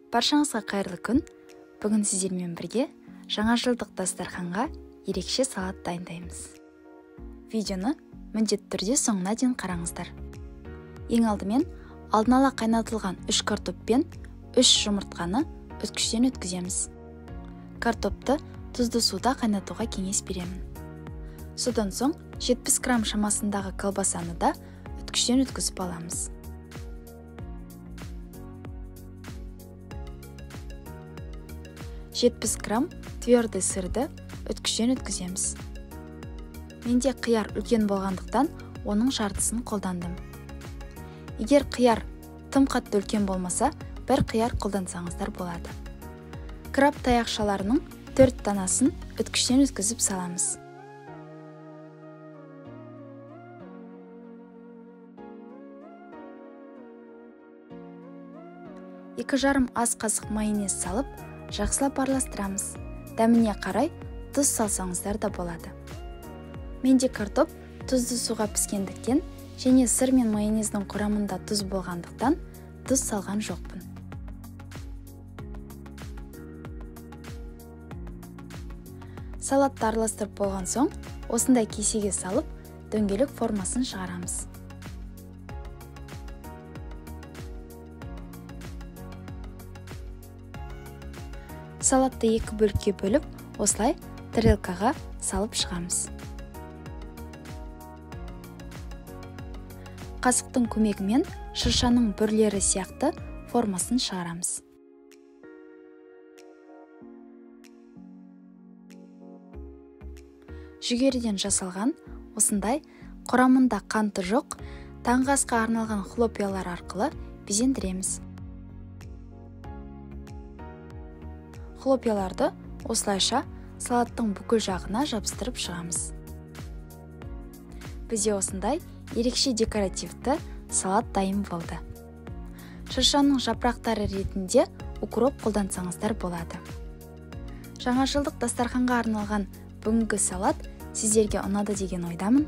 Баршаңызға қайырлы күн. Бүгін сіздермен бірге жаңа жылдық дастарханға ерекше салат дайындаймыз. Видеоны міндетті түрде соңына дейін қараңыздар. Ең алдымен алдын ала қайнатылған 3 картоп пен 3 жұмыртқаны үткіштен өткіземіз. Картопты тұзды суда қайнатуға кеңес беремін. Содан соң 70 грамм шамасындағы колбасаны да үткіштен өткізіп аламыз. 70 грамм твердый сырды үткіштен өткіземіз. Менде қияр үлкен болғандықтан оның жартысын қолдандым. Егер қияр тым қатты үлкен болмаса, бір қияр қолдансаңыздар болады. Краб таяқшаларының 4 танасын үткіштен өткізіп саламыз. Екі жарым ас қасық майонез салып, жақсылап араластырамыз. Дәміне қарай тұз салсаңыздар да болады. Менде картоп тұзды суға піскендіктен және сыр мен майонездің құрамында тұз болғандықтан тұз салған жоқпын. Салатты араластырып болған соң, осындай кесеге салып, дөңгелек формасын шығарамыз. Салатты екі бөлікке бөліп, осылай тарелкаға салып шығамыз. Қасықтың көмегімен шыршаның бүрлері сияқты формасын шығарамыз. Жүгеріден жасалған осындай құрамында қанты жоқ таңғы асқа арналған хлопьялар арқылы безендіреміз. Хлопьяларды осылайша салаттың бүкіл жағына жабыстырып шығамыз. Бізде осындай ерекше декоративті салат дайын болды. Шыршаның жапырақтары ретінде укроп қолдансаңыздар болады. Жаңа жылдық дастарханға арналған бүгінгі салат сіздерге ұнады деген ойдамын.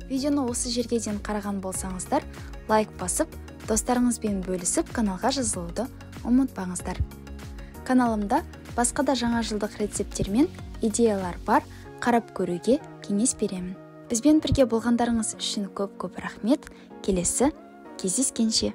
Видеоны осы жерге дейін қараған болсаңыздар, лайк басып, достарыңызбен бөлісіп, каналға жазылуды ұмытпаңыздар. Каналымда басқа да жаңа жылдық рецепттер мен идеялар бар, қарап көруге кеңес беремін. Бізбен бірге болғандарыңыз үшін көп-көп рахмет. Келесі кездескенше.